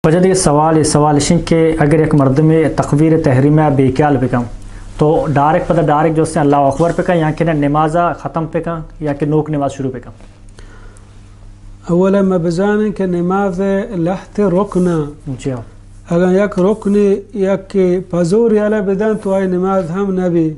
پجا دیگہ سوال، اے سوال اشیں کہ اگر یک مردمے تکبیر تحریمہ بے خیال بکن تو ڈائریکٹ پدا ڈائریکٹ جو سے اللہ اکبر بکن یا کہ نہ نماز ختم بکن یا کہ نوک نماز شروع بکن؟ اولا ما بزانیں کہ نماز لہتے رکن۔ جی ہاں۔ اگر یک رکنے یک پزور یالا بدن تو آئی نماز ہم نبی۔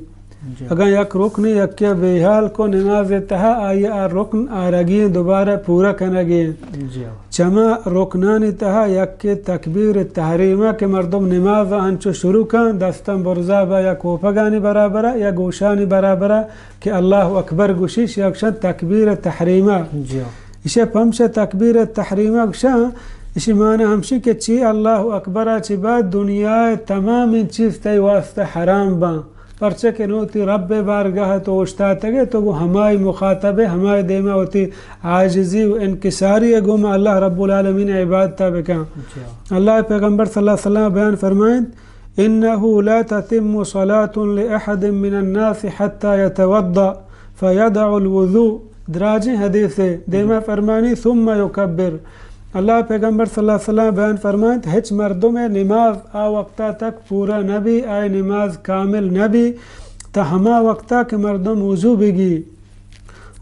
جی۔ اگاں یک رکنے یکے ء بے حال کو نماز ء تہا آئی ء آ رکن آرگی انت، دوبارہ پورہ کنگی انت۔ جی۔ چما رکنانی تہا یکے تکبیر تحریمہ کہ مردم نماز ء انچو شروع کن دستاں برزا با یا کوپگانی برابرا یا گوشانی برابرا کہ اللہ اکبر گوشیش یا گوشن تکبیر تحریمہ۔ جی۔ ایشی پمشا تکبیر تحریمہ گوشن، ایشی معنی ہمشی کہ چی اللہ اکبر ء چی بعد دنیا ء تمام چیز تئی واسطہ حرام باں۔ پرچہ کہ نوں وتی رب ء بارگاہ ء تو اوشتاتگ ئے، تو گوں ہمائی مخاطب ئے، ہمائی دیم ء وتی عاجزی و انکساری ء گوما اللہ رب العالمین ء عبادت ء بکن۔ جی۔ اللہ ء پیغمبر صلی اللہ علیہ وسلم بیان فرمائنت، انه لا تتم صلاة لأحد من الناس حتى يتوضأ فيدع الوضوء۔ دراجیں حدیثے، دیما فرمانی، ثم یکبر۔ اللہ پیغمبر صلی اللہ علیہ وسلم بیان فرمائنت، ہچ مردم نماز آ وقتا تک پورا نبی، آئے نماز کامل نبی، تا ہما وقتا کہ مردم وضو بگی۔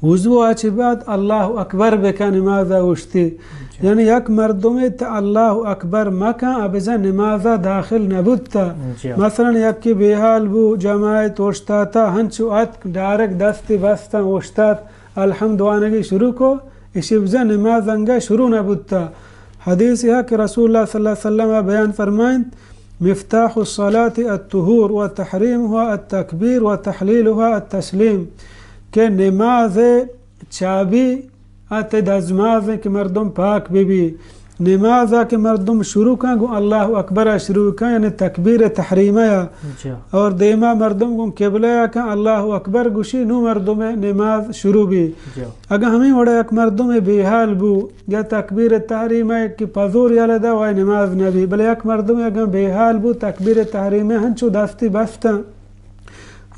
وضو آ چی بعد اللہ اکبر بکا نماز اوشتی۔ جی۔ یعنی یک مردم تا اللہ اکبر مکا ابزا نماز داخل نبوتا۔ جی۔ مثلاً یکی بیحال بو، جماعت اوشتاتا، ہنچو اتک ڈائریکٹ دستی بستن اوشتات، الحمد وانگی شروع کو، اشی بزن نماز انگا شروع نہ بوتا۔ حدیث یہ کہ رسول اللہ صلی اللہ علیہ وسلم بیان فرمائنت، مفتاح الصلاة الطهور وتحريمها التكبير وتحليلها التسليم، کہ نماز چابی آتے دزماز کہ مردم پاک بی بی۔ نماز ء کہ مردم شروع کن گوں اللہ اکبر ء شروع کن، یعنی تکبیر تحریمہ ء۔ جی۔ اور دیما مردم گوں قبلہ ء کن اللہ اکبر گوشی، نو مردم ء نماز شروع بی۔ جی۔ اگاں ہمیں وڑا یک مردم بیحال بو یا تکبیر تحریمہ کہ پزور یلہ دا و نماز نبی، بلے یک مردم اگاں بیحال بو تکبیر تحریمہ ہنچو دستی بستن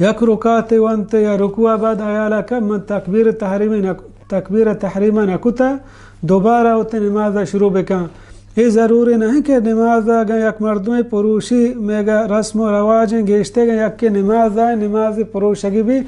یک رکعتے ونت یا رکوع بعد حیال ء کن من تکبیر تحریمہ نہ، تکبیر تحریمہ نہ کتا، دوبارہ وتی نماز ء شروع بکن۔ اے ضروری نہ کہ نماز ء اگاں یک مردمے پروشی، میگا رسم و رواجیں گیشتگ یکے نماز ء نماز پروشگی بی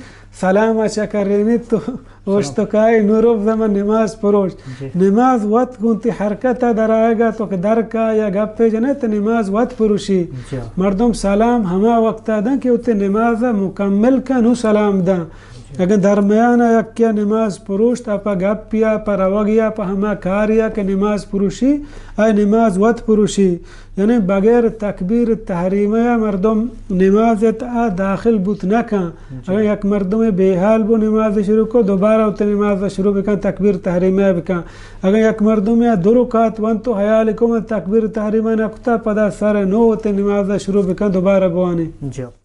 سلام ء چکرینیت تو جی۔ اوشتکائی نورو زمان نماز پروش۔ جی۔ نماز وت گوں تی حرکت ء در آیگ ء تو کہ در کا یا گپے جنے تو نماز وت پروشی۔ جی۔ مردم سلام ہما وقت ء دن کہ وتی نماز ء مکمل کن و سلام دن۔ جی۔ اگن درمیان ء یکے ء نماز پروشت ء پہ گپی ء پہ روگی ء پہ ہما کاری ء کہ نماز پروشی، آئی نماز وت پروشی۔ یعنی بغیر تکبیر تحریمہ ء مردم نماز ء تہا داخل بوت نہ کن۔ جی۔ اگر یک مردم بیحال بو نماز شروع کو، دوبارہ وتی نماز شروع بکن، تکبیر تحریمہ بکن۔ اگر یک مردم یا دو رکعت ونت تو حیال کو من تکبیر تحریمہ نہ کتا، پدا سر نو وتی نماز شروع بکن، دوبارہ بوانی۔ جی۔